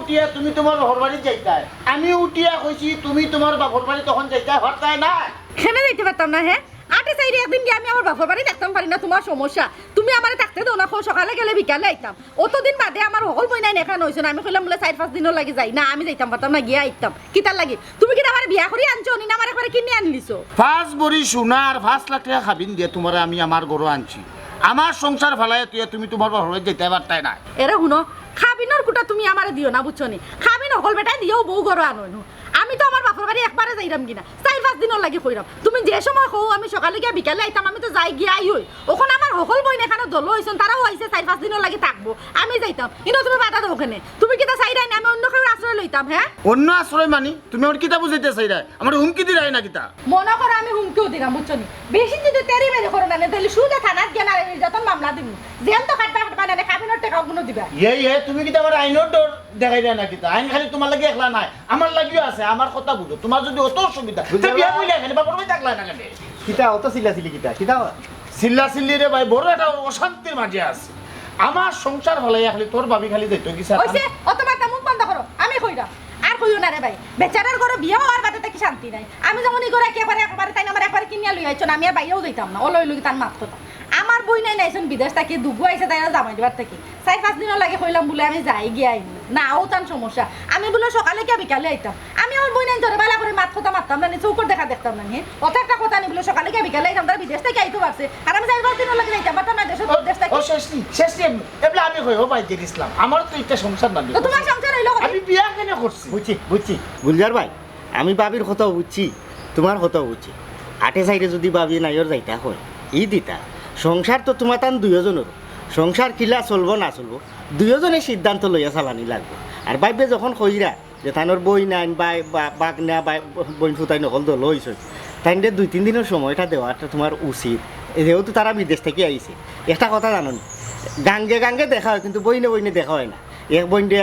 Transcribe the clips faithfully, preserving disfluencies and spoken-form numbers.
উঠিয়া তুমি তুমার বাপর বাড়িত যাইতায়। আমি উঠিয়া কইছি তুমি তুমার বাপর বাড়িত অখন যাইতায় পারতায় না। কেনে যাইতাম পারতাম না, হে? আটে চাইরে একদিন গিয়া আমি আমার বাপর বাড়ি দেখতাম পারি না, তুমার সমস্যা। তুমি আমারে থাকতে দেও না, কও সকালে গেলে বিকালে আইতাম। অতদিন বাদে আমার হকল বইনাইন একখান অইছইন, আমি কইলাম বুলে চাইর পাঁচ দিনর লাগি যাই। না, আমি যাইতাম পারতাম না, গিয়া আইতাম। কিতার লাগি? তুমি কিতা আমারে বিয়া করি আনছো নি, না আমারে একবারে কিনি আনলিছো? পাঁচ ভরি সোনা আর পাঁচ লাখ টেকা কাবিন দিয়া তুমারে আমি আমার ঘরো আনছি। আমার সংসার ফালাইয়া থইয়া তুমি তুমার বাপর বাড়িত যাইতায় পারতায় না। এরে হুনো, কাবিনর কুটা তুমি আমারে দিও না, বুঝছো নি? কাবিন হকল বেটায় দিয়াউ বউ ঘরো আনইন। আমি তো আমার বাপর বাড়ি একবারে যাইরাম গি না, চাইর পাঁচ দিনর লাগি কইরাম। তুমি যে সময় কও আমি সকালে গিয়া বিকালে আইতাম, আমি তো যাই গিয়া আই অই। অখন আমার হকল বইন একখানো দলো অইছইন, তারাও আইছে চাইর পাঁচ দিনর লাগি থাকবো, আমি যাইতাম। ইনো তুমি বাধা দেও কেনে? তুমি কিতা চাইরায় না আমি অন্য কেউর আশ্রয় লইতাম, হে? অন্য আশ্রয় মানি? তুমি আমার কিতা বুঝাইতায় চাইরায়? আমারে হুমকি দিরায় না কিতা? মনো করো আমি হুমকিও দিরাম, বুঝছো নি? বেশি যদি তেড়ি বেড়ি করো না, তাইলে সুজা থানাত গিয়া নারী নির্যাতন মামলা দিমু। জেল তো খাটবা খাটবা না, কাবিনর টেকাও কুনু দিবা। ইয়ে, ইয়ে, তুমি কিতা আমারে আইনর ডর দেখাইরায় না কিতা? আইন খালি তুমার লাগি একলা নায়, আমার লাগিও আছে। আমার কথা বুঝো, তুমার যদি অত অসুবিধা, তে বিয়া করিয়া কেনে বাপর বাড়ি থাকলায় না কেনে? কিতা অত চিল্লাচিল্লি কিতা? কিতা? চিল্লাচিল্লি রে ভাই, বড় একটা অশান্তির মাঝে আছি। আমার সংসার ফালাইয়া খালি তোর ভাবি খালি যাইতো কি স্যার? অইছে, অত মাতা মুখ বন্ধ করো, আমি কইরাম। আর কইও না রে ভাই, বেচারার ঘরো বিয়া অওয়ার বাদে থাকি শান্তি নাই। আমি যেমন ই ঘরো একেবারে, একবারে তাইন আমারে একবারে কিনিয়া লইয়া আইছইন, আমি আর বাইরেও যাইতাম না। অলা অইলো গি তান মাত কথা। আমার বইনাইন আইছইন বিদেশ থাকি, দুগু আইছে তাইন জামাই দিবার থাকি। চাইর পাঁচ দিনর লাগি কইলাম বুলে আমি যাই গিয়া আইমু। না, অউ তান সমস্যা। আমি বুলে সকালে গিয়া বিকালে আইতাম। আমি আমার বইনাইনতরে বালা করি মাত কথা মাততাম না নি, চউখর দেখা দেখতাম না নি। অত একটা কথা নি বুলে সকালে গিয়া বিকালে আইতাম, তারা বিদেশ থাকি আইতো পারছে। আর আমি চাইর পাঁচ দিনর লাগি যাইতাম পারতাম না দেশো, দেশ থাকি। ও শেষ নি, শেষ নি। এবলা আমি কই, ও ভাই জেড ইসলাম, আমার তো ইটা সংসার না। তো তুমার সংসার অইলো কবে? আমি বিয়া কেনে করছি? বুঝছি, বুঝছি। গুলজার ভাই, আমি ভাবির কথাও বুঝছি, তুমার কথাও বুঝছি। আটে চাইরে যদি ভাবি নাইওর যাইতা কয়, ই দিতা। সংসার তো তুমার তান দুইওজনর। সংসার কিলা চলবো না চলবো, দুইওজনে সিদ্ধান্ত লইয়া চালানি লাগবো। আর ভাইবে যখন কইরা যে তানর বইনাইন, বাই-, বা-, বাগনা, বাই-, বইন ফুতাইন হকল দলো অইছইন, তাইনরে দুই তিন দিনর সময়টা দেওয়াটা তুমার উচিত। যেহেতু তারা বিদেশ থাকি আইছে, একটা কথা জানো নি, গাঙ্গে গাঙ্গে দেখা অয়, কিন্তু বইনে বইনে দেখা অয় না। এক বইনরে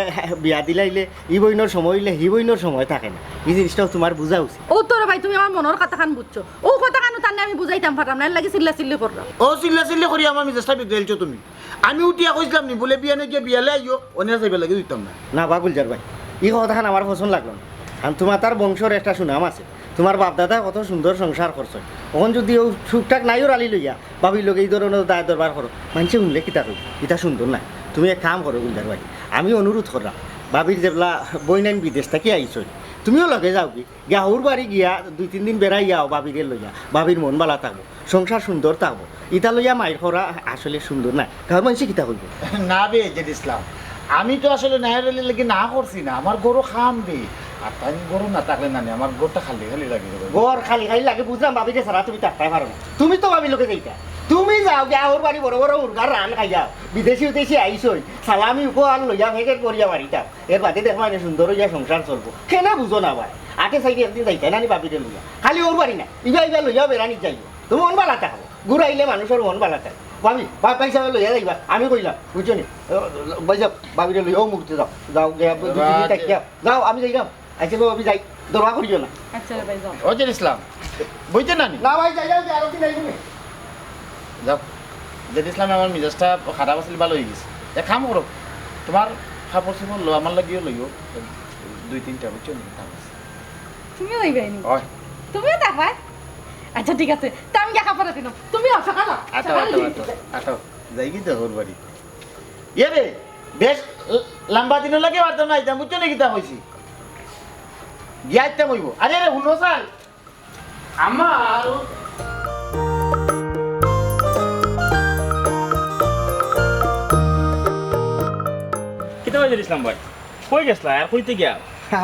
বিয়া দিলাইলে ই বইনর সময় অইলে হি বইনর সময় থাকে না। ই জিনিসটাও তুমার বুঝা উচিত। অউ তো রে ভাই, তুমি আমার মনর কথাখান বুঝছো। অউ কথাখান তানরে আমি বুঝাইতাম পাররাম না, এরলাগি চিল্লাচিল্লি কররাম। অউ চিল্লাচিল্লি করি আমার মিজাজটা বিগড়াইলছো তুমি। আমি উঠিয়া কইছলাম নি বুলে বিয়ানে গিয়া বিয়ালে আইও, অনে যাইবার লাগি দিতাম না। না বা গুলজার ভাই, ই কথাখান আমার পছন্দ লাগলো না। কারণ তুমার তার বংশর একটা সুনাম আছে, তুমার বাপ দাদায় কত সুন্দর সংসার করছইন। অখন যদি অউ টুকটাক নাইওর আলি লইয়া ভাবির লগে ই ধরনর দায় দরবার করো, মানষে হুনলে কিতা কইবো? ইটা সুন্দর নায়। তুমি এক কাম করো গুলজার ভাই, আমি অনুরোধ কররাম, ভাবির যেবলা বইনাইন বিদেশ থাকি আইছইন, তুমিও লগে যাওগি, গিয়া হউর বাড়ি গিয়া দুই তিন দিন বেড়াইয়া আও ভাবিরে লইয়া, ভাবির মন বালা থাকবো, সংসার সুন্দর থাকবো। ইতা লইয়া মাইর করা আসলে সুন্দর নায়, গাঁওর মানষে কিতা কইবো? না বে জেড ইসলাম, আমি তো আসলে নাইওর আলির লাগি না করছি না, আমার ঘরো কাম বে। আর তাইন ঘরো না থাকলে না নি, আমার ঘরটা খালি খালি লাগে রে ভাই। ঘর খালি খালি লাগে বুঝলাম, ভাবিরে ছাড়া তুমি থাকতায় পারো না। তুমি তো ভাবির লগে যাইতায়, তুমি যাওগি হউর বাড়ি বড় বড় হুরগার রান খাইয়া, বিদেশি উদেশি আইছইন, সালামি উপহার লইয়া প্যাকেট করিয়া বাড়িত আও। এর বাদে দেখবায় নে সুন্দর অইয়া সংসার চলবো। কেনে বুঝো না ভাই? আটে চাইরে একদিন যাইতায় না নি ভাবিরে লইয়া? খালি হউর বাড়ি না, ইবা ইবা লইয়াও বেড়ানিত যাইও। তো মন বালা থাকবো। ঘুরাইলে মানুষর মন বালা থাকে। ভাবি, ভাই, ভাই সাহেব লইয়া যাইবা। আমি কইলাম, বুঝছো নি? ও, ভাই সাহেব, ভাবিরে লইয়া অউ মুহূর্তে যাও। যাও, গিয়া দুই তিন দিন থাকিয়া। যাও, আমি যাইলাম। আচ্ছা গো, আমি যাই। দরবার করিও না। আচ্ছা রে ভাই, যাও। ও জেড ইসলাম, বইতে না নি? না ভাই, যাই, যাই, যাই, আরো দিন আইবো নি। যাও। জেড ইসলাম, আমার মিজাজটা খারাপ আছিল, ভালা অইগেছে। এক কাম করো, তুমার কাপড় চোপড় লও, আমার লাগিও লইও। দুই তিনটা, বুঝছো নি? কাম আছে। তুমিও যাইবায় নি? অয়। তুমিও থাকবায়? আচ্ছা, ঠিক আছে। তে আমি গিয়া কাপড় আনিলাম। তুমি আও, সকাল আও। আটো, সকালে আটো, দিন আটো, দিতে। আটো। যাইগি তো হউর বাড়ি। ইয়ে রে, বেশ ল-, লম্বা দিনর লাগি পারতাম না আইতাম, বুঝছো নি কিতা কইছি? গিয়া আইতাম অইবো। আরে রে, হুনো চাই। আমার কিতা কইতে দিছিলাম ভাই? কই গেছলা আর কইতে গিয়া?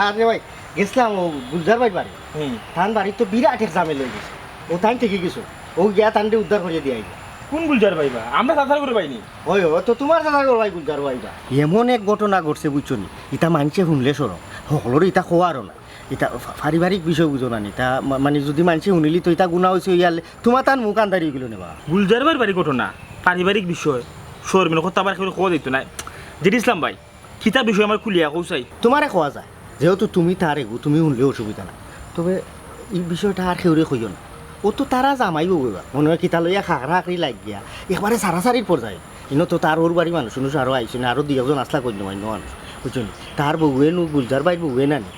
আরে ভাই, গেছলাম অউ গুলজার ভাইর বাড়ি। হুম। তান বাড়িত তো বিরাট এক জামেলা অইগেছে। অউ তাইন ঠেকি গেছে। অউ গিয়া তানরে উদ্ধার করিয়া দিয়া আইবা। কুন গুলজার ভাই বা? আমরার চাচার ঘরর ভাই নি? অয়, অয়, তো তুমার চাচার ঘরর ভাই গুলজার ভাই বা। এমন এক ঘটনা ঘটছে বুঝছো নি, ইতা মানষে হুনলে শরম। হকলরে ইতা কওয়ারও না। ইতা পা-, পারিবারিক বিষয় বুঝো না নি? ইতা মা-, মানি যুদি মানষে হুনিলি তো ইতা গুনা অইছে অইয়ালে তুমার তান মুখ আন্দারি অইগেলো নে বা। গুলজার ভাইর বাড়ির ঘটনা, পারিবারিক বিষয়, শরমিন কথা আবার কেউরে কওয়া যাইতো নায়। জেড ইসলাম ভাই, কিতা বিষয় আমারে খুলিয়া কও চাই। তুমারে কওয়া যায়, যেহেতু তুমি তার এগু, তুমি হুনলে অসুবিধা নাই। তবে ই বিষয়টা আর কেউরে কইও না। অউ তো তারা জামাই বউ এবার। মনে অয় কিতা লইয়া খাকরা খাকরি লাগিয়া একবারে সারাসারির পর্যায়ে। ইনো তো তার হউর বাড়ির মানুষ উনুষ আরো আইছে না, আরো দুই একজন আছলা কইন্য মাইন্য মানুষ। বুঝছো নি? তার বউয়ে নু, গুলজার ভাইর বউয়ে না নি,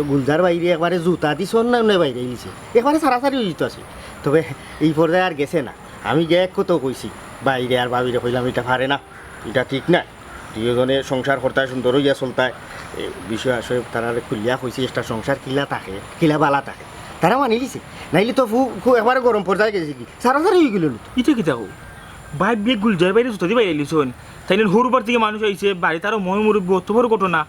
গুলজার ভাইরে একবারে জুতা দি সন্না উন্নে বাইরে ইলিছে, একবারে সারাসারি অইতো আছে। তবে ই পর্যায়ে আর গেছে না। আমি গিয়া এক কথা কইছি বাইরে আর ভাবিরে, কইলাম, "ইটা পারে না, ইটা ঠিক না।" দুইওজনে সংসার করতায়, সুন্দর অইয়া চলতায়। এ বিষয় আসলে তারারে খুলিয়া কইছি, একটা সংসার কিলা থাকে, কিলা বালা থাকে। তারা মানি লিছে, নাইলে তো ফু-, ফু-, একবারে গরম পর্যায়ে গেছে কি, সারাসারি অই গেল নি। ইটা কিতা কও? ভাই বিয়ে গুলজার ভাইরে জুতা দি বাইরে লিছইন। তাইলে হুরুবার থাকি মানুষ আইছে, বাড়িত আরো ময় মুরব্বি, অত বড় ঘটনা।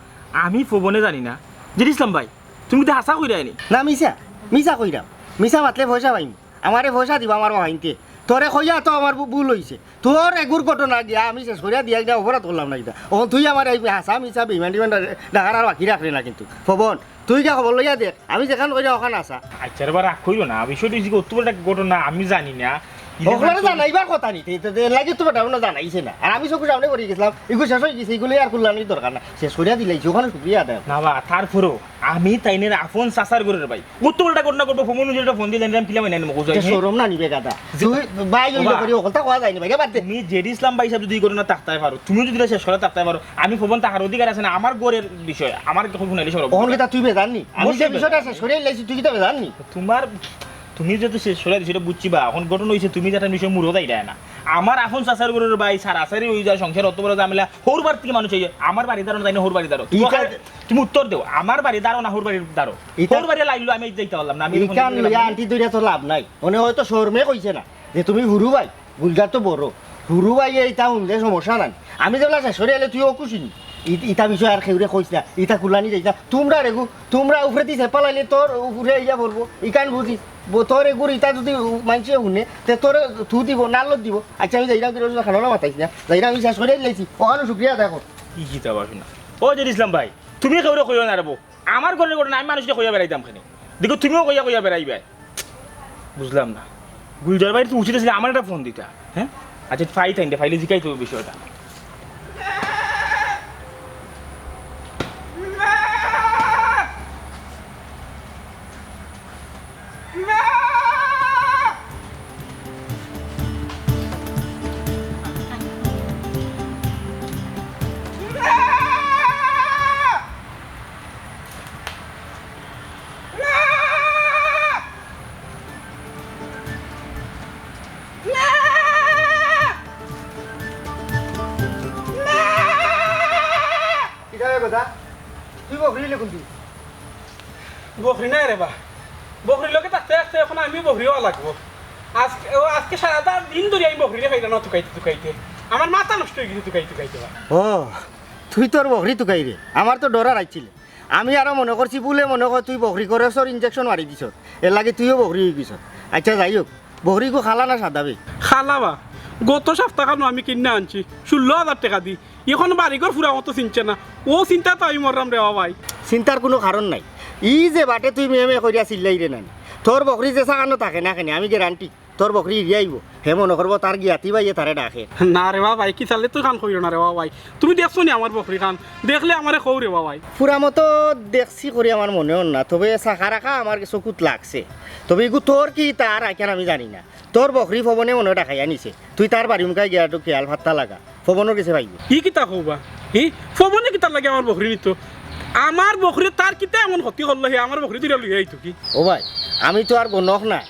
আমি ফবনে জানি না। জেড ইসলাম ভাই, তুমি কিতা হাছা কইরায় নি? না, মিছা, মিছা কইরাম। মিছা মাতলে পয়সা পাইমু। আমারে পয়সা দিবা আমার বাবাইন্তে। তোরে কইয়া তো আমার ভু-, ভুল অইছে। তোর এগুর ঘটনা গিয়া আমি শেষ করিয়া দিয়া গিয়া অপরাধ করলাম না কিতা। অখন তুই আমার এই হাছা মিছা বেইমান টিমান ডাকার আর বাকি রাখরে না কিন্তু। ফবন, তুই গিয়া খবর লইয়া দেখ। আমি যেখান কইরা অখান হাছা। আচ্ছা রে বা, রাগ কইরো না। বিষয়টা অইছে কি, অত বড় একটা ঘটনা আমি জানি না। ইলে অগুলারে মানে জানাইবার কথা নি। তে, তে, তে, লাগি তো বেটা, অন্য জানাইছে না। আর আমি চকুর সামনে পড়ি গেছিলাম। ইগু শেষ অই গেছে, ইগুলে আর কুল্লানির দরকার না। শেষ করিয়া দিলাইছি, অখানো শুক্রিয়া আদায়। না বা, তারপরেও আমি তাইনের আফন চাচার ঘরর ভাই। অত বড় একটা ঘটনা ঘটবো, ফবন যদি একটা ফোন দিলে, আমি কিলা মানে মগজ এটা হয়, হ্যাঁ? শরম না নি বে গাধা? যে তুই ভাই অইলে ওবা। করি, অকলতা কওয়া যায়নি ভাই, বাদ দে। তুমি জেড ইসলাম ভাই সাহেব যদি ই ঘটনা থাকতায় পারো, তুমিও যদি ইটা শেষ করা থাকতায় পারো, আমি ফবন থাকার অধিকার আছে না, আমার ঘরর বিষয়, আমার কথা হুনাইলে শরম অখন করে। কিতা তুই বেজার নি? আমি মোর যে সব বিষয়টা বেজার শেষ নাই। করিয়া লাইছি, তুই কিতা বেজার নি? তোমার, তুমি যেহেতু শেষ করিয়া দিছো, ইটা বুঝছি বা, অখন ঘটনা অইছে, তুমি যেটা বিষয় মুড়ো যাইরায় না। আমার আফন চাচার ঘরর ভাই, সারাসারি অই যায়, সংসার অত বড় ঝামেলা, হুরুবার থাকি মানুষ আইয়া, আমার বাড়ির দারো না, তাইন হুরুর বাড়ির দারো। তুমি ইটা ওখানে তুমি উত্তর দেও, আমার বাড়ি দারো না হুরুর বাড়ির দারো? ইকান হুরুর বাড়ি লাইলো আমি যাইতে পারলাম না, আমি ইকান লইয়া আনটি ধরিয়া তো লাভ নাই। মনে অয় তো শরমে কইছে না যে তুমি হুরু ভাই, গুলজার তো বড়। হুরু ভাই ইতা হুনলে সমস্যা নাই। আমি যেবলা শেষ করি আইলে তুই অখুশি নি। ই-, ইতা বিষয় আর কেউরে কইস না, ইতা কুল্লানি যাইস না। তোমরা রেগু, তোমরা উপরেদি চেপা লাইলে তোর উপরে আইয়া পড়বো। ইকান বুঝিস, ব-, তোর এগুর ইতা যদি মানষে হুনে, তে তোরে থু দিব, নালত দিব। আচ্ছা, আমি যাইরাম, তোর খানো না মাতাইস না। যাইরাম, আমি শেষ করি আইলাইছি। অখানো শুক্রিয়া আদায় কর। ই কিতা বা হুনা? ও জেড ইসলাম ভাই, তুমি কেউরে কইও না রে বউ। আমার ঘরর ঘটনা আমি মানুষরে কইয়া বেড়াইতাম কেনে? দেখো, তুমিও কইয়া কইয়া বেড়াইবায়। বুঝলাম না। গুলজার ভাই তো উচিত আছিল আমার একটা ফোন দিতা, হ্যাঁ? আচ্ছা, ফাই থাইন দে, ফাইলে জিকাই তো বিষয়টা। কিতা রে বেটা? তুই বকরি অইলে কুনদিন? বকরি নায় রে বা। বকরির লগে থাকতে থাকতে অখন আমি বকরি অওয়া লাগবো। আজকে, ও আজকে সারাটা দিন ধরি আমি বকরিরে পাইরাম না তুকাইতে তুকাইতে। আমার মাথা নষ্ট অই গেছে তুকাইতে তুকাইতে বা। ও, তুই তোর বকরি তুকাইরে। আমার তো ডর আরাইছিল। আমি আরো মনো করছি বুলে মনো কর তুই বকরি গরছর injection মারি দিছস। এরলাগি তুইও বকরি অই গেছস। আচ্ছা, যাই হউক, বকরিগু কালা না সাদা বে? কালা বা। গত সাপ্তা খানো আমি কিনিয়া আনছি ষোল্ল হাজার টেকা দি। অখন বাড়িঘর ফুরা মতো চিনছে না। অউ চিন্তাত আমি মররাম রে বা ভাই। চিন্তার কুনু কারণ নাই। ই যে বাটে তুই মেয়ে মেয়ে করিয়া চিল্লাইরে নানি, তোর বকরি যেছা খানো থাকে না কেনে, আমি guarantee তোর বকরি ইরিয়া আইবো। হে মনো করবো তার গিয়াতি ভাইয়ে তারে ডাকে। না রে বা ভাই, কিতার লাগি তুই অখান কইও না রে বা ভাই। তুমি দেখছো নি আমার বকরি খান? দেখলে আমারে কও রে বা ভাই। ফুরা মতো দেখছি করি আমার মনে অর না, তবে চাকা রাখা আমার চকুত লাগছে। তবে ইগু তোর কি তার আইকান আমি জানি না। তোর বকরি ফবনে মনো ডাকাইয়া নিছে, তুই তার বাড়ি মুখায় গিয়া একটু খেয়াল ফাত্তা লাগা, ফবনর গেছে পাইবো। ই কিতা কও বা? ই ফবনে কিতার লাগি আমার বকরি নিতো? আমার বকরি তার কিতা এমন ক্ষতি করলো হে আমার বকরি তুইরা লইয়া আইতো কি? ও ভাই, আমি তো আর গণক না,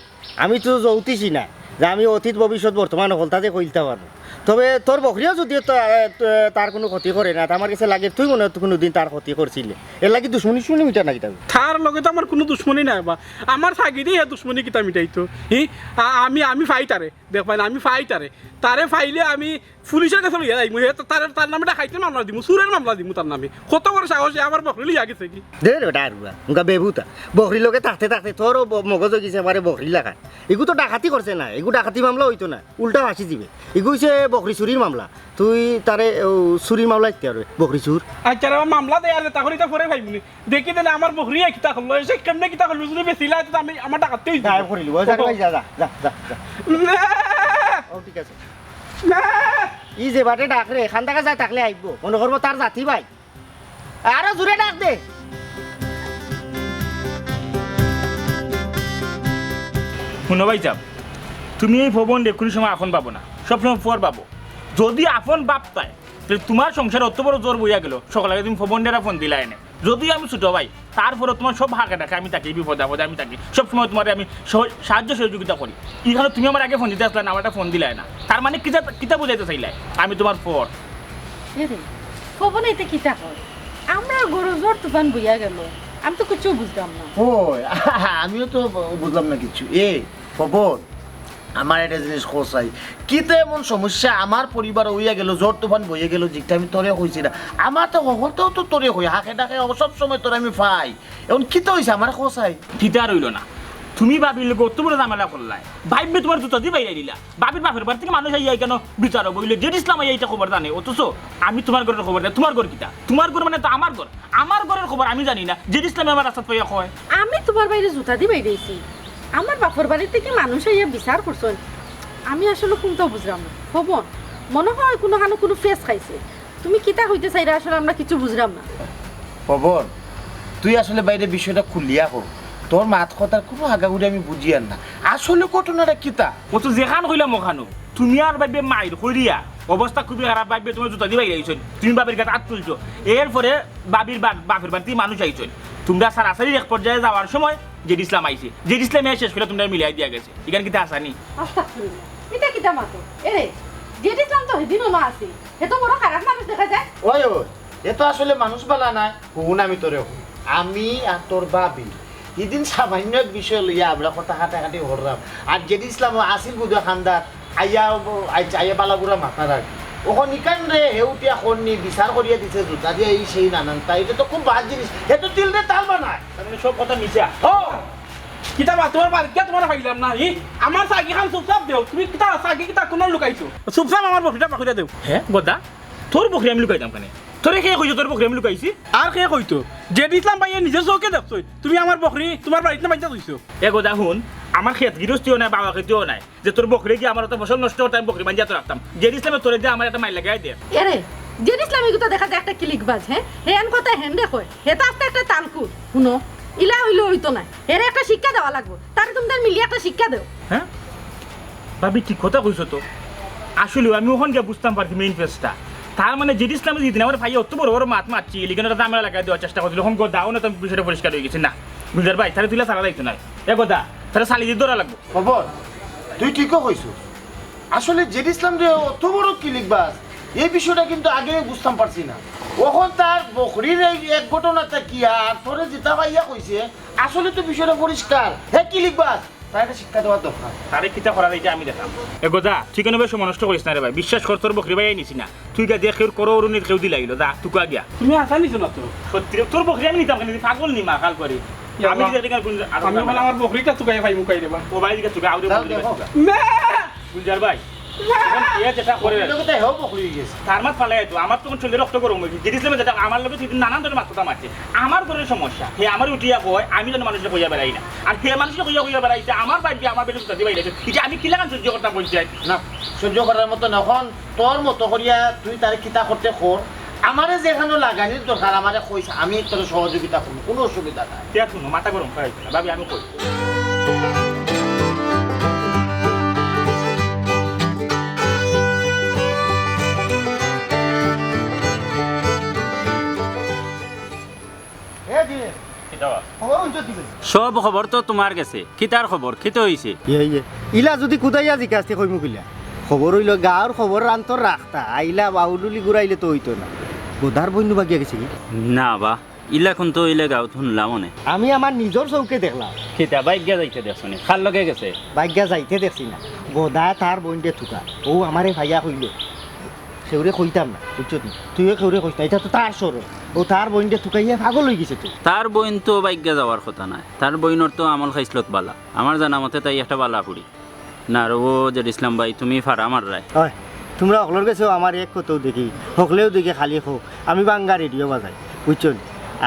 আমি তো জ্যোতিষী না যে আমি অতীত ভবিষ্যৎ বর্তমান হকলতা যে কইলতা পারমু। তবে তোর বকরিও যদি তো, এ, ত-, তার কুনু ক্ষতি করে না, তে আমার গেছে লাগে তুই মনে অয় কুনুদিন তার ক্ষতি করছিলে, এরলাগি দুশমনি শুনি মিটা না কিতা? তার লগে তো আমার কুনু দুশমনি নাই বা, আমার থাকি দিয়া দুশমনি কিতা মিটাইতো? ই, আ-, আমি, আমি পাই তারে, দেখবায় না, আমি পাই তারে, তারে পাইলে আমি পুলিশর গেছে লইয়া যাইমু, হে তো তার, তার নামে ডাকাইতির মামলা দিমু, চুরর মামলা দিমু তার নামে। কত বড় সাহস, হে আমার বকরি লইয়া গেছে কি? দে রে বেটা আরুয়া, উনকা বেবুতা। বকরির লগে থাকতে থাকতে তোরও ব-, মগজ অই গেছে আমারে বকরি লাখান। ইগু তো ডাকাতি করছে না, ইগু ডাকাতি মামলা অইতো না, উল্টা ফাঁসি দিবে। ইগু অইছে বকরি চুরির মামলা। তুই তারে, ও, চুরির মামলা দিতে পারবে, বকরি চুর। আচ্ছা রে, মামলা দেয় আর তাহলে তো পরে ভাই মনে। দেখি দে না, আমার বকরি কিতা করলো, এসে কেমনে কিতা করলো, যদি বেশি লাগে তো আমি, আমার ডাকাতি অইছে। গায়েব করিলি, ওই যা, ওই যা, যা, যা, যা, যা। না। ও, ঠিক আছে। না। ই যে বাটে ডাক রে, খান থাকা যায় থাকলে আইবো। মনো করবো তার জাতি ভাই। আরো জোরে ডাক দে। হুনো ভাইসাব, তুমি এই ফবনরে কুনু সময় আফন ভাবো না, সবসময় পর ভাবো। যদি আফন ভাবতায়, তে তুমার সংসার অত বড় জোর বইয়া গেল, সকালে তুমি ফবনরে ফোন দিলায় না। যদিও আমি ছোট ভাই, তারপরে তুমার সব হাকে ডাকে আমি থাকি, বিপদে আপদে আমি থাকি, সব সময় তুমারে আমি সহ-, সাহায্য সহযোগিতা করি। ইখানো তুমি আমার আগে ফোন দিতে আসলায় না, আমার একটা ফোন দিলায় না, তার মানে কিতা, কিতা বুঝাইতে চাইলায় আমি তুমার পর? এরে, ফবন ইতা কিতা কয়? আমরার ঘরো জোর তুফান বইয়া গেল, আমি তো কিচ্ছু বুঝলাম না। ওই, আমিও তো বুঝলাম না কিচ্ছু। এ, ফবন, আমার একটা জিনিস কও চাই, কিতা এমন সমস্যা আমার পরিবারো অইয়া গেল, জোর তুফান বইয়া গেল, যেটা আমি তোরে কইছি না? আমার তো হকলতাও তো তোরে কই, হাকে ডাকে সব সময় তোরে আমি পাই। এখন কিতা অইছে আমার কও চাই? কিতা আর অইল না, তুমি ভাবির লগে অত বড় ঝামেলা করলায়, ভাবিয়ে তুমার জুতা দি বাইরাই দিলা। ভাবির বাপের বাড়ি থাকি মানুষ আইয়া কেনে বিচারো বইলে, জেড ইসলাম আইয়া ইটা খবর জানে, অথচ আমি তুমার ঘরর খবর জানি। তুমার ঘর কিতা? তুমার ঘর মানে তো আমার ঘর। আমার ঘরর খবর আমি জানি না, জেড ইসলামে আমার রাস্তাত পাইয়া কয়। আমি তুমার ভাইরে জুতা দি বাইরাইছি, আমার বাপর বাড়ি থাকি মানুষ আইয়া বিচার করছইন, আমি আসলে কুন্তাও বুঝলাম না। ফবন, মনে হয় কুনুখানো কুনু ফেস খাইছে। তুমি কিতা কইতে চাইরায় আসলে আমরা কিচ্ছু বুঝলাম না। ফবন, তুই আসলে ভাইরে বিষয়টা খুলিয়া ক, তোর মাত কথার কুনু আগাগুড়ি আমি বুঝিয়ার না। আসলে ঘটনাটা কিতা? ও তো যেখান কইলাম ওখানো, তুমি আর ভাবিয়ে মাইর করিয়া অবস্থা খুবই খারাপ, ভাবিয়ে তুমার জুতা দি বাইরাইছইন, তুমি ভাবির গাত আত তুলছো, এরপরে ভাবির বা-, বাপের বাড়ি থাকি মানুষ আইছইন, তুমরা সারাসারি এক পর্যায়ে যাওয়ার সময় জেড ইসলাম আইছে, জেড ইসলামে শেষ করিয়া তুমরারে মিলাই দিয়া গেছে। ইখান কিতা হাছা নি? আস্তাগফিরুল্লাহ। ইটা কিতা মাতো? এরে, জেড ইসলাম তো হিদিনও না আছিল। হে তো বড় খারাপ মানুষ দেখা যায়। ওই, ওই, এ তো আসলে মানুষ বালা নায়। হুন, আমি তোরে হুন। আমি আর তোর ভাবি হিদিন সামান্য এক বিষয় লইয়া আমরা কথা কাটাকাটি করলাম। আর জেড ইসলাম আছিল বুঝা খান্দাত। আইয়া, আইয়া বালা বুরা মাতার আগে। অখন ইখানরে হে উঠিয়া করনি, বিচার করিয়া দিছে, জুতা দিয়া এই সেই নানান। তাই ইটা তো খুব বাদ জিনিস। হে তো তিলরে তাল বানায়। তার মানে সব কথা মিছা। ও! কিতা বা, তুমার বাড়িত গিয়া তুমারে পাইলাম না, ই? আমার চাগি খান চুপচাপ দেও। তুমি কিতা চাগি কিতা কুনো লুকাইছো? চুপচাপ আমার বকরিটা পাকড়িয়া দেও। হে, গদা, তোর বকরি আমি লুকাইতাম কেনে? তোরে কে কইছে তোর বকরি আমি লুকাইছি? আর কে কইতো? জেড ইসলাম ভাইয়ে নিজর চউখে দেখছইন, তুমি আমার বকরি তুমার বাড়িত না বাইন্ধা থইছো। এ গদা হুন, আমার খেত গিরস্তিও নাই, বাবা খেতিও নাই। যে তোর বকরি গিয়া আমার অত ফসল নষ্ট করতে আমি বকরি বান্ধিয়া তো রাখতাম। জেড ইসলামে তোরে দিয়া আমার একটা মাইর লাগাই দে। এরে, জেড ইসলাম ইগুতা দেখা যায় একটা কিলিকবাজ, হে? হে এন কথা হেনরে কয়। হে তো আস্তা একটা তালকুর। হুনো, ইলা অইলে অইতো নায়। হেরে একটা শিক্ষা দেওয়া লাগবো। তারে তুমরা মিলিয়া একটা শিক্ষা দেও। হে? ভাবি, ঠিক কথা কইছো তো। আসলে আমি অখন গিয়া বুঝতাম পারছি মেইন ফেসটা। তার মানে জেড ইসলামে যেদিন আমারে পাইয়া অত বড় বড় মাত মারছিল, ইখানো একটা ঝামেলা লাগাই দেওয়ার চেষ্টা করছিল। অখন গদা, অখন তো বিষয়টা পরিষ্কার অই গেছে। না, গুলজার ভাই, তারে তুইলা ছাড়া যাইতো নায়। এ গদা, তারে ছাড়ি দি ধরা লাগবো। খবর, তুই ঠিকও কইছস। আসলে জেড ইসলাম যে অত বড় কিলিকবাজ, এই বিষয়টা কিন্তু আগে বুঝতাম পারছি না। অখন তার বকরির এই এক ঘটনাটা কি আর তোরে যেটা পাইয়া কইছে, আসলে তো বিষয়টা পরিষ্কার। হে কিলিকবাজ, তার একটা শিক্ষা দেওয়ার দরকার। তারে কিতা করার ইটা আমি দেখাম। এ গদা, তুই কেনে বেশ সময় নষ্ট করিস না রে ভাই। বিশ্বাস কর, তোর বকরি ভাই নিছি না। তুই গা দেখ, কেউর করো অরুণীর কেউ দিলাইলো, যা, তুকা গিয়া। তুমি আশা নিছো না তো? সত্যি রে, তোর বকরি আমি নিতাম কেনে? পাগল নি মা, কাল করি। ইয়া আমি বাবা। যদি একটা গুণ-, আর আমি বলে আমার বকরিটা তুকাইয়া পাই মুকাই রে বা। ও ভাই, দিকে তুকা, আউরে যাও, বকরি দেখো। তুকা। মে! গুলজার ভাই, না! এখন এ যেটা করে বকরির লগে তাই হও বকরি হয়ে গেছে। তার মাত ফালাই তো, আমার তখন শরীরে রক্ত গরম হয়েছে। জেড ইসলামে যেটা আমার লগে সেদিন নানান ধরনের মাথা মারছে। আমার ঘরের সমস্যা, হে আমার উঠিয়া কয়, আমি যেন মানুষকে কইয়া বেড়াই না। আর হে মানুষকে কইয়া কইয়া বেড়াইছে, আমার ভাইয়ে আমার বেটা জুতা দি বাইরাইছে। ইটা আমি কিলাখান সহ্য করতাম বলছি? না, সহ্য করার মতো না। অখন তোর মতো করিয়া তুই তারে কিতা করতে কর, আমারে যেখানো লাগানির দরকার আমারে কইস, আমি তোরে সহযোগিতা করমু, কুনু অসুবিধা নাই। তে আর কুনু মাথা গরম করাইস না, ভাবি, আমি কই। এ দিয়ে। কিতা বা? খবর হুনছো দিবে। সব খবর তো তুমার গেছে। কিতার খবর? কিতা অইছে? ইয়ে, ইয়ে। ইলা যুদি কুদাইয়া জিকাস তে কইমু কিলা? খবর অইলো গাঁওর খবর রান্তর রাখতা। আইলা বাউলুলি ঘুরাইলে তো অইতো না। গদার বইন নু বাগিয়া গেছে কি? না বা, ইলা কুন তো অইলে গাঁওত হুনলাম অনে। আমি আমার নিজর চউখে দেখলাম। কিতা বাইগ্যা যাইতে দেখছো নি? কার লগে গেছে? বাইগ্যা যাইতে দেখছি না। গদায় তার বইনরে তুকা। অউ আমারে পাইয়া কইলো। কেউরে কইতাম না, বুঝছো নি? তুইও কেউরে কইস না, ইটা তো তার শরম। অউ তার বইনরে তুকাইয়া পাগল অই গেছে তো। তার বইন তো বাইগ্যা যাওয়ার কথা নায়, তার বইনর তো আমল খাইছলত বালা। আমার জানা মতে তাই একটা বালা ফুড়ি। না রে, ও জেড ইসলাম ভাই, তুমি ফাড়া মাররায়। অয়, তুমরা হকলর গেছেও আমার এক কথাউ দেখি, হকলেউ দেখি খালি কও, আমি বাঙ্গা রেডিও বাজাই, বুঝছো নি?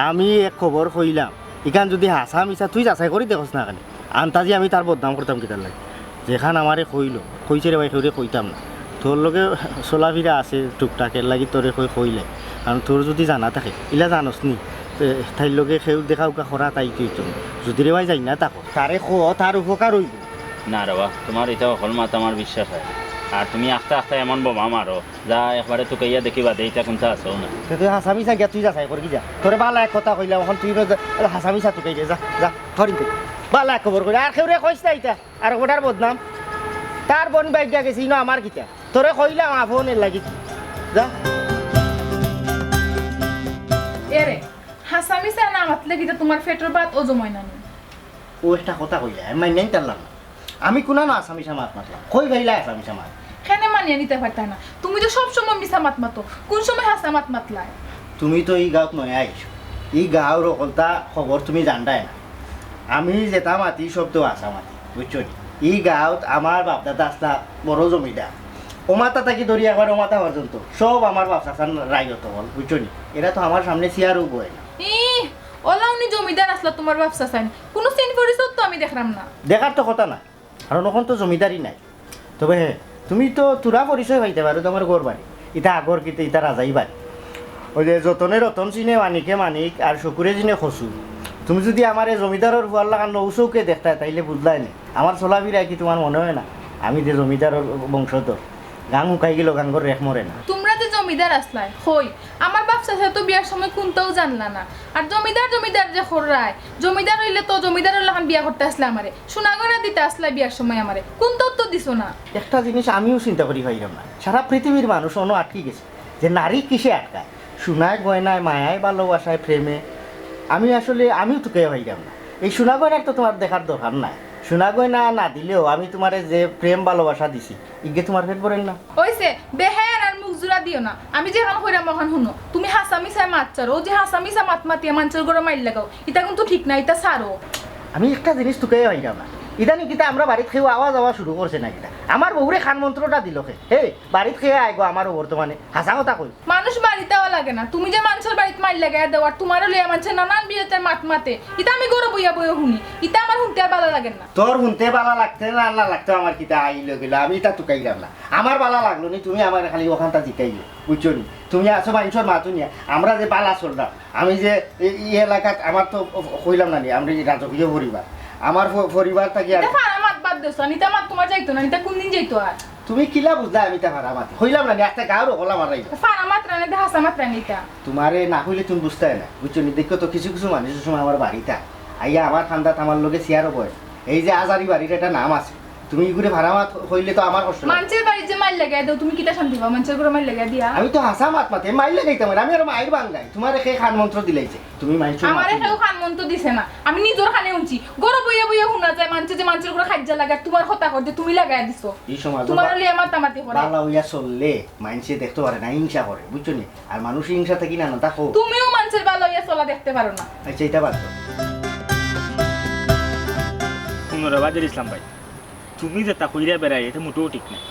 আমি এক খবর কইলাম, ইখান যুদি হাছা মিছা তুই যাচাই করি দেখস না কেনে। আন্তাজি আমি তার বদনাম করতাম কিতার লাগি? যেখান আমারে কইলো, কইছে রে ভাই, কেউরে কইতাম না। তোর লগে চলাফিরা আছে টুকটাক, এর লাগি তোরে কই কইলে। কারণ তোর যুদি জানা থাকে, ইলা জানস নি, তে তাইর লগে কেউর দেখা উকা করা তাই কি অইতো না। যুদি রে ভাই যাই না থাকো, তারে কও, তার উপকার অইবো। না রে বা, তুমার ইতা হকল মাত আমার বিশ্বাস অয় না। আর তুমি আখতা আখতা এমন বোমা মারো, যা একবারে তুকাইয়া দেখিবা দে ইতা কুনতা আছেও না। তে তুই হাছা মিছা গিয়া তুই যাচাই করি যা। তোরে বালা এক কথা কইলাম, অখন তুই যা, হাছা মিছা তুকাই দে, যা, যা, ধরিন তুই। বালা এক খবর করি, আর কেউরে কইস না ইতা, আর ওটার বদনাম। তার বন বাইক গেছি, ইনো আমার কিতা? তোরে কইলাম আফনের লাগি তুই, যা। এরে, হাছা মিছা না মাতলে কিতা তুমার পেটর ভাত অজম অয় না নি? ও একটা কথা কইলা, আমি মাইন্না নিতাম পারলাম না। আমি কুনানো হাছা মিছা মাত মাতলাম? কই পাইলা হাছা মিছা মাত? কেনে মানিয়া নিতাম পারতায় না? তুমি তো সব সময় মিছা মাত মাতো, কুন সময় হাছা মাত মাতলায়? তুমি তো ই গাঁওত নয়া আইছো, ই গাঁওর হকলতা খবর তুমি জানরায় না। আমি যেতা মাতি সব তো হাছা মাতি, বুঝছো নি? ই গাঁওত আমার বাপ দাদা আছলা বড় জমিদার, ও মাথা থাকি ধরি একবার ও মাথা পর্যন্ত সব আমার বাপ চাচার রাইজত অকল, বুঝছো নি? এরা তো আমার সামনে চেয়ারও বয় না। ই, অলা উনি জমিদার আছলা তুমার বাপ চাচাইন, কুনু চিন পরিচয় তো আমি দেখরাম না। দেখার তো কথা না, কারণ অখন তো জমিদারি নাই। তবে হে, তুমি তো থুড়া পরিচয় পাইতায় পারো, তুমার ঘর বাড়ি। ইতা আগর কিতা, ইতা রাজাই বাড়ি। ওই যে যতনে রতন চিনে মানিকে মানিক, আর শুকুরে চিনে কচু। তুমি যুদি আমারে জমিদারর ফুয়ার লাখান নউ চউখে দেখতায়, তাইলে বুঝলায় নি। আমার চলাফিরা কি তুমার মনে অয় না? আমি যে জমিদারর বংশধর। গাং হুকাই গেলেও গাঙ্গর রেখ মরে না। তুমরা যে জমিদার আছলায়, কই, আমার বাপ চাচায় তো বিয়ার সময় কুন্তাও জানলা না। আর জমিদার জমিদার যে কররায়, জমিদার অইলে তো জমিদারর লাখান বিয়া করতা আছলায় আমারে, সোনা গয়না দিতা আছলায় বিয়ার সময় আমারে, কুন্তাও তো দিছো না। একটা জিনিস আমিও চিন্তা করি পাইরাম না, সারা পৃথিবীর মানুষ অনো আটকি গেছে যে নারী কিসে আটকায়, সোনায় গয়নায়, মায়ায়, ভালোবাসায়, প্রেমে। আমি আসলে, আমিও তুকাইয়া পাইরাম না। এই সোনা গয়নার তো তুমার দেখার দরকার নাই। সোনা গয়না না দিলেও আমি তুমারে যে প্রেম ভালোবাসা দিছি, ইগে তুমার পেট ভরের না? অইছে, বেহায়ার আর মুখ জুড়া দিও না। আমি যেখান কইরাম অখান হুনো। তুমি হাছা মিছা মাত ছাড়ো। অউ যে হাছা মিছা মাত মাতিয়া মানষর ঘরো মাইর লাগাও, ইতা কিন্তু ঠিক না, ইতা ছাড়ো। আমি একটা জিনিস তুকাইয়া পাইরাম না। ইদানিং কিতা আমরার বাড়িত কেউ আওয়া যাওয়া শুরু করছে না কিতা? আমার বউরে কান মন্ত্রটা দিল কে? হে, বাড়িত কে আয় গো আমারও বর্তমানে? হাছা কথা কই। মানুষ বাড়িত আওয়া লাগে না। তুমি যে মানষর বাড়িত মাইর লাগাইয়া দেও, আর তুমারে লইয়া মানষে নানান বিয়াতে মাত মাতে, ইতা আমি ঘরো বইয়া বইয়া হুনি। ইতা আমার হুনতে আর বালা লাগে না। তোর হুনতে বালা লাগতে না, না লাগতে আমার কিতা আইলো গেলো, আমি ইতা তুকাইরাম না। আমার বালা লাগলো নি, তুমি আমারে খালি অখানতা জিকাইও, বুঝছো নি? তুমি আছো মানষর মাত হুনিয়া, আমরা যে বালা চলরাম, আমি যে এই, এই এলাকাত আমার তো কইলাম না নি, আমরা এই রাজকীয় পরিবার, আমার প-, পরিবার থাকি আর ইতা ফারা মাত বাদ দেও, ইতা মাত তুমার যাইতো না, ইতা কুনদিন যাইতো আর? তুমি কিলা বুঝলায় আমি ইতা ফারা মাতি? কইলাম না নি, একটা গাঁওর হকল আমার রাইজ। ফারা মাতরায় নি, হাছা মাতরায় নি ইতা। তুমারে না কইলে তুমি বুঝতায় না, বুঝছো নি? দেখো তো কিছু কিছু মানুষ সময় আমার বাড়িত আইয়া আমার কান্দাত আমার লগে চেয়ারো বয়। এই যে আজারি বাড়ির একটা নাম আছে, তুমি ইগুরে ফারা মাত কইলে তো আমার কষ্ট লাগে। মানষর বাড়িত যে মাইর লাগাইয়া দেও, তুমি কিতা শান্তি পাও মানষর ঘরো মাইর লাগাইয়া দিয়া? আমি তো হাছা মাত মাতি, মাইর লাগাইতাম না, আমি আর মাইর বাঙ্গাই। তুমারে কে কান মন্ত্র দিলাইছে? তুমি মানষর মাত আমারে হুনো। কেউ কান মন্ত্র দিছে না, আমি নিজর কানে হুনছি। ঘরো বইয়া বইয়া হুনা যায় মানষে যে মানষর ঘরো কাইজ্জা লাগার, তুমার কথা কর যে তুমি লাগাইয়া দিছো। ই সমাজো তুমার বা-, লইয়া মাতামাতি করে। বালা অইয়া চললে মানষে দেখতো পারে না, হিংসা করে, বুঝছো নি? আর মানুষ হিংসা থাকি না, না তা কও। তুমিও মানষর বালা অইয়া চলা দেখতে পারো না। আচ্ছা, ইটা বাদ দেও। হুনো রে বাজির ইসলাম ভাই, তুমি যেতা কইরা বেড়ায়, ইটা মোটেও ঠিক নায়।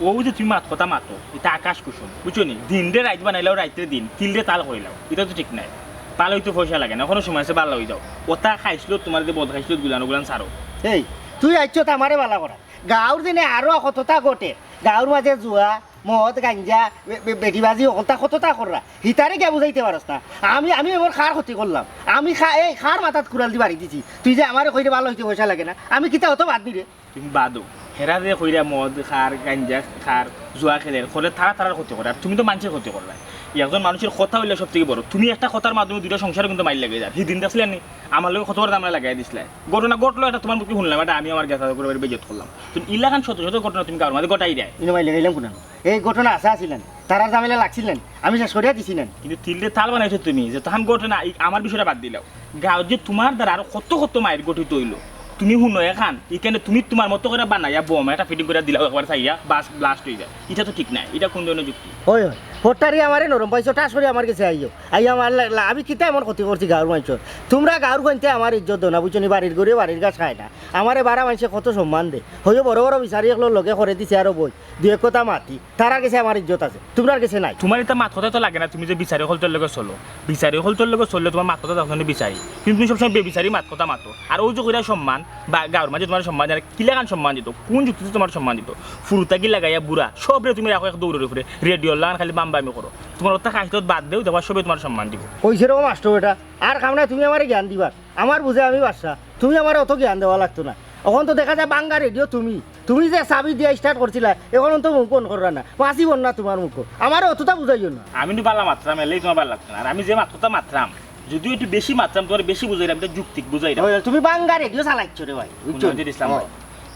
অউ যে তুমি মাত কথা মাতো, ইটা আকাশ কুসুম, বুঝছো নি? দিনরে রাইত বানাইলাও, রাইতরে দিন, তিলরে তাল করিলাও, ইটা তো ঠিক নায়। বালা অইতে পয়সা লাগে না, অখনো সময় আছে, বালা অই যাও। অতা খাইছলত, তুমার যে বদ খাইছলত গুলান, অগুলান ছাড়ো। এই, তুই আইছস তো আমারে বালা করাত। গাঁওর দিনে আরো কততা ঘটে, গাঁওর মাঝে জুয়া, মদ, গাঞ্জা, বে-, বে-, বেটিবাজি, অকলতা কততা কররা। হিতারে গিয়া বুঝাইতে পারস না। আমি, আমি এমন কার ক্ষতি করলাম? আমি কা-, এই কার মাথাত কুড়াল দি বাড়ি দিছি? তুই যে আমারে কইরে বালা অইতে পয়সা লাগে না, আমি কিতা অত বাদ দিরে? তুমি বাদও। হেরা যে কইরা মদ খার, গাঞ্জা খার, জুয়া খেলের, করে তারা তারার ক্ষতি করে, আর তুমি তো মানষর ক্ষতি কররায়। একজন মানষর কথা অইলে সব থাকি বড়। তুমি একটা কথার মাধ্যমে দুইটা সংসারো কিন্তু মাইর লাগাই যার। হিদিন দেখছিলায় নি? আমার লগে কত বড় ঝামেলা লাগাই দিছলায়। ঘটনা ঘটলো একটা, তুমার মুখে হুনলাম, এটা আমি আমার গেছালো করে বেইজ্জত করলাম। তুমি ইলাখান শত শত ঘটনা তুমি গাঁওর মাঝে ঘটাইরায়। ইনো মাইর লাগাইলাম কুনানো? এই ঘটনা আছে আছিল না? তারার ঝামেলা লাগছিল না? আমি শেষ করিয়া দিছি না? কিন্তু তিলরে তাল বানাইছো তুমি, যে তখন ঘটনা, এই আমার বিষয়টা বাদ দিলাও। গাঁওত যে তুমার দ্বারা আরো কত কত মাইর গঠিত অইলো। তুমি হুনো এখান, ইখানে তুমি তুমার মতো করি বানাইয়া বোম একটা fitting করি দিলাও, একবার চাইয়া বাস blast অই যায়। ইটা তো ঠিক নায়, ইটা কুন ধরনের যুক্তি? অয়, অয়। ফট্টারি আমারে নরম পাইছো, ঠাস করি আমার গেছে আইও। আইয়া আমার লা-, লা-, আমি কিতা এমন ক্ষতি করছি গাঁওর মানষর? তুমরা গাঁওর গঞ্জে আমার ইজ্জত দেও না, বুঝছো নি? বাড়ির গরুয়ে বাড়ির ঘাস খায় না। আমারে বারা মানষে কত সম্মান দে। অইও বড় বড় বিচারি অকলর লগে করে দিছি আরো বই। দুই এক কথা মাতি। তারার গেছে আমার ইজ্জত আছে, তুমরার গেছে নাই। তুমার ইতা মাত কথা তো লাগে না, তুমি যে বিচারি অকলতর লগে চলো। বিচারি অকলতর লগে চললে তুমার মাত কথা তখন বিচারি। কিন্তু তুমি সবসময় বেবিচারি মাত কথা মাতো। আর অউ যে কইরা সম্মান, বা গাঁওর মাঝে তুমার সম্মান জানে, কিলাখান সম্মান দিত? কুন যুক্তিতে তুমার সম্মান দিত? ফুরুতাকি লাগাইয়া বুড়া, সবরে তুমি রাখো এক দৌড়র উপরে, রেডিওর লাখান খালি বাম্বামি করো। তুমার অতা খাইছত বাদ দেও, দেখবা সবে তুমার সম্মান দিবো। কইছে রে ও মাস্টর বেটা, আর কাম নাই, তুমি আমারে জ্ঞান দিবার। আমার বুঝে আমি বাদশা, তুমি আমারে অত জ্ঞান দেওয়া লাগতো না। অখন তো দেখা যায় বাঙ্গা রেডিও তুমি, তুমি যে চাবি দিয়া start করছিলা, এখন তো মুখ বন্ধ কররা না, বাঁচি বন্ধ না তোমার মুখ। আমারে অতটা বুঝাইও না। আমি নু বালা মাতরাম, এলেই তোমার বালা লাগতো না। আর আমি যে মাতরাম, যদিও একটু বেশি মাতরাম, তোমার বেশি বুঝাইরাম, এটা যুক্তিক বুঝাইরাম। ওই, তুমি বাঙ্গা রেডিও চালাইছো রে ভাই, বুঝছো? মুনাজির ইসলাম ভাই।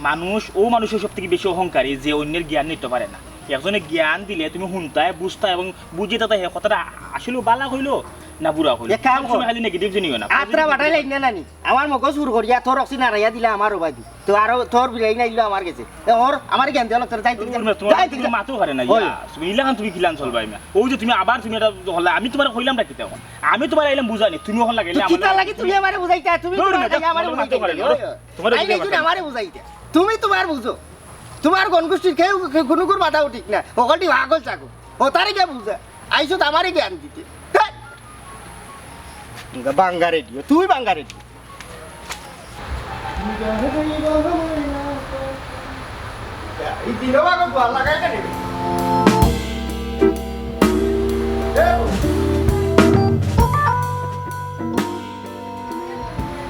মানুষ, ও মানুষের সব থেকে বেশি অহংকারী যে অন্যের জ্ঞান নিতে পারে না। একজনে জ্ঞান দিলে তুমি হুনতায়, বুঝতায় এবং বুঝিতায় হে কথাটা আসলে বালা কইলো না বুরা কইলো। এক কাম কর। সবসময় খালি negative জিনিস না। আত্রা বাটাই লাইন না নানি। আমার মগজ সুর করিয়া তোর অক্সি নাড়াইয়া দিলে আমার ওবাদি। তো আরো তোর বিলাই নাইলো আমার গেছে। এ ওর আমার জ্ঞান দেওয়া লাগতো না। যাই দিকে, তোমার, তোমার, যাই দিকে। তোমার মাথাও হারে না, ওই। ইয়া, তুমি ইলাখান তুমি কিলান চলবাই না। ওই যে তুমি আবার তুমি এটা হলে আমি তোমার কইলাম না কিতা এখন? আমি তোমার আইলাম বুঝানি, তুমি এখন লাগাইলে তো আমার কিতা লাগি তুমি আমারে বুঝাইতা? তুমি ধরো তোমার না, লাগি আমারে তোমার মাথাও বুঝাইতা। হারে না। ওই, ওই। তোমার আইলে বুঝাইতা। তুমি আমারে বুঝাইতা। তুমি তোমার বুঝো। তোমার গণগোষ্ঠীর কেউ, কেউ কোনো গুর মাথাও ঠিক না। হকলটি পাগল চাকু। ও তারে কে বুঝা? আইছো তো আমারে জ্ঞান দিতে। ধ্যাৎ। বাঙ্গা রেডিও, তুই বাঙ্গা রেডিও। এই দিনও ভালো গোয়াল লাগাই না রে। এ,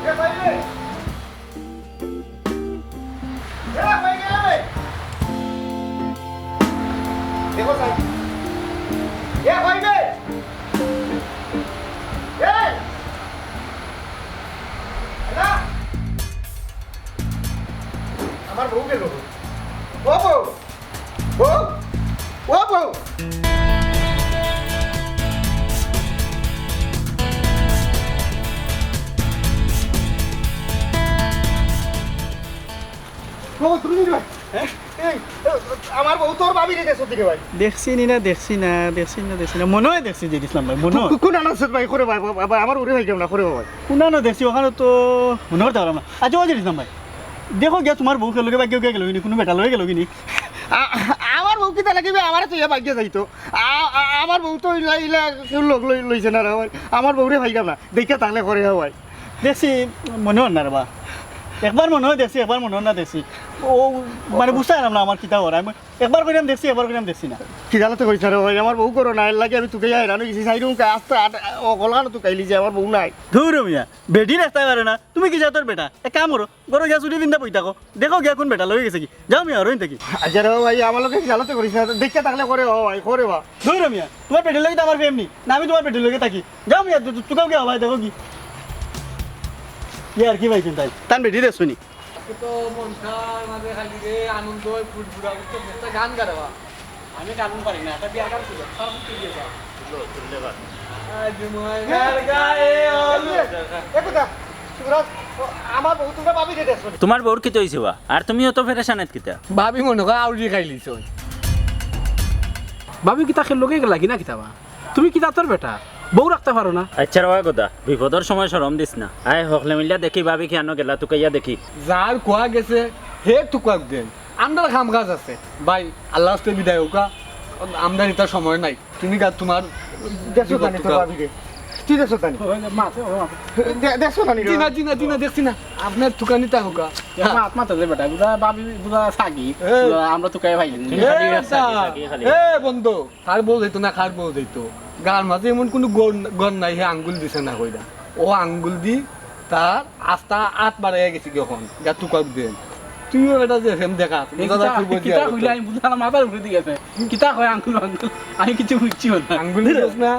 এ ভাই রে। এ ভাই রে। দেখো সাই। এ ভাই রে। এ। না। আমার বউ গেল। ও বউ। বউ। ও বউ। ও, তুমি নি ভাই? হ্যাঁ? এই, আমার বউ তোর ভাবিরে দেখছো দিকে ভাই? দেখছি নি না, দেখছি না, দেখছি না, দেখছি না। মনে হয় দেখছি যে ইসলাম ভাই, মনে হয়। কু-, কোন আনাসত ভাই? করে ভাই, ভাই, ভাই, আমার উড়ে ভাই কেমন না? করে ভাই। কোন আনো দেখছি, ওখানে তো মনে করতে পারলাম না। আচ্ছা, ওই যে ইসলাম ভাই, দেখো গিয়া তোমার বউ কেউ লগে বা কেউ গেল নি, কোনো বেটা লগে গেল নি? আ-, আমার বউ কিতা লাগে ভাই? আমারে তো ইয়া ভাগ্যে যাইতো। আ-, আ-, আমার বউ তো ইলা, ইলা কেউ লোক লই-, লইছে না রে ভাই। আমার বউরে ভাই কেমন না? দেখিয়া তাহলে করে ভাই। দেখছি, মনে হয় না রে বা। একবার মনে হয় দেখছি, একবার মনে হয় না দেখছি। ও, মানে, বুঝতে পারলাম না আমার কিতা করা। আমি একবার কইলাম দেখছি, একবার কইলাম দেখছি না। কি জানো তো কইছ না রে ভাই, আমার বউ করো না, এর লাগি আমি তুকাইয়া হয়রান অই গেছি। সাইরুম কা আস্তে আট, ও কলকানো তুকাইলি যে আমার বউ নাই। ধুর মিয়া, বেটি রাখতে পারে না, তুমি কি জাতর বেটা? এক কাম করো, ঘরো গিয়া চুরি পিন্দা বই থাকো, দেখো গিয়া কোন বেটা লই গেছে কি। যাও মিয়া, রইন থাকি। আচ্ছা রে ভাই, আমার লগে কি জানো তো করিস না, দেখতে থাকলে করে ও ভাই, করে বা। ধুর মিয়া, তোমার বেটির লগে তো আমার প্রেম নি, না আমি তোমার বেটির লগে থাকি। যাও মিয়া, তু-, তু-, তুকাও গিয়া ভাই, দেখো কি। ইয়ার কি ভাই চিন্তায়? তান বেটি দেখছো নি? আজকে তো মনটার মাঝে খালি রে আনন্দ, ফুরফুরা, বুঝছো? একটা গান গারে বা। আমি গান পারি না, একটা বিয়ার গান ছিল, তার মধ্যে দিয়ে যাও। আজ ময়নার গায়ে হলুদ। এ কথা, যুবরাজ, ও, আমার বউ তোমরা ভাবি রে দেখছো নি? তোমার বউর কিতা অইছে বা? আর তুমি অত পেরেশান এত কিতা? ভাবি মনে হয় আউরি খাইলিছ। ভাবি কিতা খেল লগে গেলা কি না কিতা বা? তুমি কি জাতর বেটা? বউ রাখতে পারো না? আচ্ছা রে বা কথা, বিপদর সময় শরম দিস না। আয় হকলে মিলিয়া দেখি ভাবি কিয়ানো গেলা, তুকাইয়া দেখি। যার কুয়া গেছে, হে তুকাক দেন। আমরার কাম কাজ আছে। ভাই, আল্লাহ হাফতে বিদায় হউকা। আমরার ইতা সময় নাই। তুমি গা তোমার দেখছো বিপদ জানি তোর তুকাও। ভাবিরে? তুই দেখছো জানি? ও, মাছ, ও, মাছ। দে-, দেখছো জানি রে? জি না, জি না, জি না, দেখছি না। আপনার তুকানিতা হউকা। এ, মাছ, মাছ আছে বেটা, বুঝা, ভাবি, বুঝা সাগি। এ। বুঝা, আমরা তুকাই ভাই। এ, খালি এক সাগি, দা। সাগি খালি। এ, বন্ধু। কার বউ যাইতো না, কার বউ যাইতো। গার মাঝে এমন কুনু গর, গর নাই, হে আঙ্গুল দিছে না কইরা। ও আঙ্গুল দি তার আস্তা আত বাড়াইয়া গেছে কি অখন। গা তুকাক দেন। তুইও এটা যে ফেম দেখা, এই বুঝা যায় কিতা, খুব বুঝিয়া কিতা হইতো। কইলে আমি বুঝলাম, মাথার উপরে দিয়ে গেছে। কিতা কয় আঙ্গুল আঙ্গুল? আমি কিছু বুঝছি না। আঙ্গুল বুঝছ না?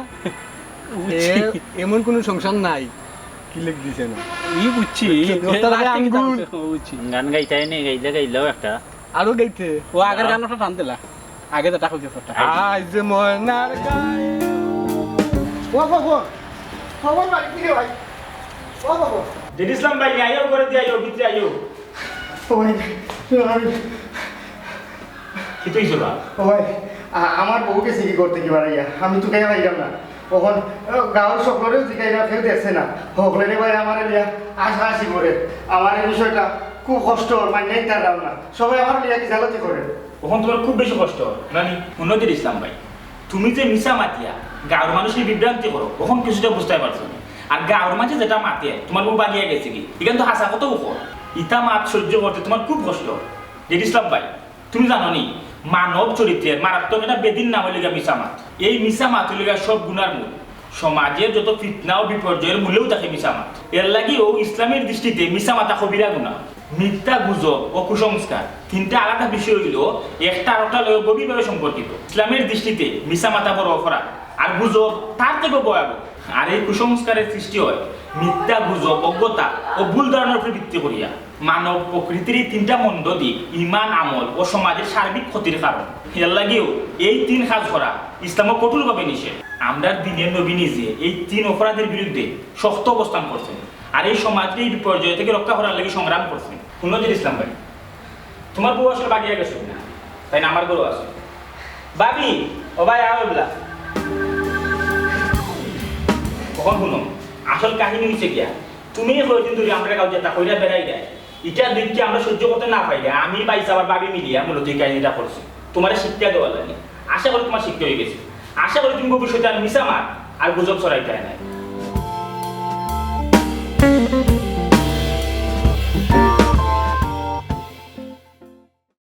বুঝছি। এ, এমন কুনু সংসার নাই। কি লেখ দিছে না? ই বুঝছি। বুঝছো? ওর তার আগে আঙ্গুল। বুঝছি। গান গাইতায় নি, গাইলে গাইলেও একটা। আরো গাইতে। ও আগের গান ওটা টান দিলা। আগে যেটা কইছে ওটা। আজ ময়নার গায়ে। ও বাবা, খবর বাড়ি কি রে ভাই? ও বাবা। জেড ইসলাম ভাই, আইও, ঘরে দিয়ে আইও, ভিতরে আইও। ও ভাই, আমি কিতা অইছে বা? ও ভাই, আ-, আমার বউ গেছে কি করতে কি বাড়াইয়া? আমি তো গায়ে পাইলাম না। অখন, আ, গাঁওর সকলরে জিগাইলাম, কেউ দেখছে না। হকলে রে ভাই আমারে লিয়া আশা আশি করে। আমার এই বিষয়টা খুব কষ্ট, মাইন্ডে তার না। সবাই আমার লিয়া কি জালাতি করে। অখন তোমার খুব বেশি কষ্ট, নানি? মনোজির ইসলাম ভাই, তুমি যে মিছা মাতিয়া গাঁওর মানুষরে বিভ্রান্তি করো, অখন কিছুটা বুঝতায় পারছো না। আর গাঁওর মাঝে যেটা মাতে, তোমার বউ বাগিয়া গেছে কি? এখান তো হাছা কথা উখো। ইতা মাত সহ্য করতে তোমার খুব কষ্ট। জেড ইসলাম ভাই, তুমি জানো নি, মানব চরিত্রের মারাত্মক একটা ব্যাধির নাম অইলো গিয়া মিছা মাত। এই মিছা মাত অইলো গিয়া সব গুনার মূল। সমাজের যত ফিতনা ও বিপর্যয়ের মূলেও থাকে মিছা মাত। এর লাগিও ইসলামের দৃষ্টিতে মিছা মাতা কবিরা গুনা। মিথ্যা, গুজব ও কুসংস্কার তিনটা আলাদা বিষয় অইলেও একটা আরোকটা লগে গভীরভাবে সম্পর্কিত। ইসলামের দৃষ্টিতে মিছা মাতা বড় অপরাধ, আর গুজব তার থেকেও ভয়াবহ। আর এই কুসংস্কারের সৃষ্টি হয় মিথ্যা, গুজব, অজ্ঞতা ও ভুল ধারণার উপরে ভিত্তি করিয়া। মানব প্রকৃতির এই তিনটা মন্দ দিক, ইমান, আমল ও সমাজের সার্বিক ক্ষতির কারণ। এর লাগিও এই তিন কাজ করা ইসলামে কঠোরভাবে নিষেধ। আমরার দিনের নবী নিজে এই তিন অপরাধের বিরুদ্ধে শক্ত অবস্থান করছেন, আর এই সমাজকে এই বিপর্যয় থেকে রক্ষা করার লাগি সংগ্রাম করছেন। হুনো দিন ইসলাম ভাই, তোমার বউ আসলে বাগিয়া গেছে না, তাই না? আমার বউ আছে। ভাবি, ও ভাই, আও এবলা। কখন হুনো, আসল কাহিনী হইছে গিয়া, তুমি কয়দিন ধরে আমরা গাঁও যেতা কইরা বেড়াই দেয়, ইটা দেখি আমরা সহ্য করতে না পাইলে আমি ভাই আবার ভাবি মিলিয়া মূলত এই কাহিনীটা করছি, তোমারে শিক্ষা দেওয়ার লাগি। আশা করি তোমার শিক্ষা হয়ে গেছে। আশা করি তুমি ভবিষ্যতে আর মিছা মাত আর গুজব ছড়াইতে হয় না।